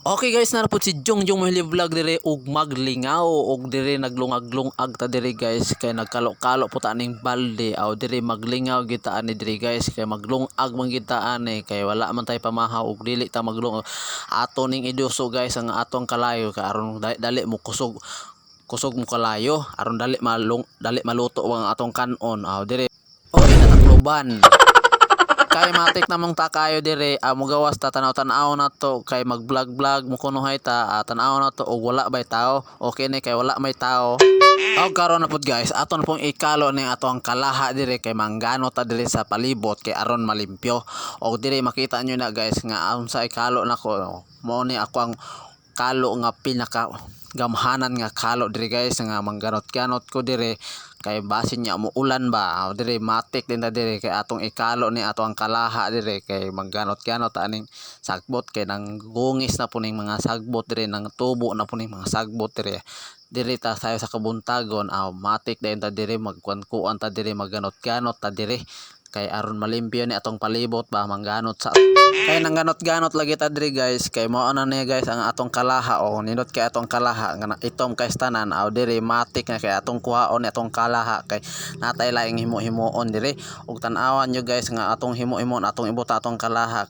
Okay guys, naa na pud si Jong Jong Mahili Vlog dire ug maglingaw og dire naglungag-lungag ta dire, guys, kay nagkalo-kalo po ta aning balde. Aw, dire maglingaw gyud ta ani dire, guys, kay maglungag man gyud ta ani kay wala man tay pamahaw ug dili ta maglungag. Ato ning iduso, guys, ang atong kalayo kay aron dali mo kusog, kusog mo kalayo, aron dali malung dali maluto ang atong kanon. Aw, dire oy natakloban kay matik namong ta kayo dire. Mugawas ta, tanaw-tanaw na to kay mag-vlog vlog mo kunohay ta. Tanaw na to og wala bay tao. Okay ni kay wala may tao. Og karon na pud, guys, ato na pong ikalo ni ato ang kalaha dire kay manggano ta dire sa palibot kay aron malimpyo. Og dire makita nyo na, guys, nga unsa ikalo nako. Mao ni ako ang kalo nga pinaka gamhanan nga kalo dire, guys, nga mangganot-ganot ko dire kay basin niya mo ulan ba. Aw, dire matik din ta dire kay atong ikalo ni ato ang kalaha dire kay mangganot-ganot ta aning sagbot kay nang gungis na po ning mga sagbot dire, nang tubo na po ning mga sagbot dire. Dire ta sayo sa kabuntagon. Aw, matik din ta dire, magkuan-kuan ta dire, magganot-ganot ta dire kay aron malimpyo ni atong palibot ba. Mangganot sa kay nangganot-ganot lagi ta diri, guys, kay mao na niya, guys, ang atong kalaha. O nindot kay atong kalaha nga itom kay tanan. Aw, diri matik na kay atong kuhaon ni atong kalaha kay natay laing himo-himuon diri. Ug tan-awan nyo, guys, nga atong himo-himuon, atong ibuta atong kalaha.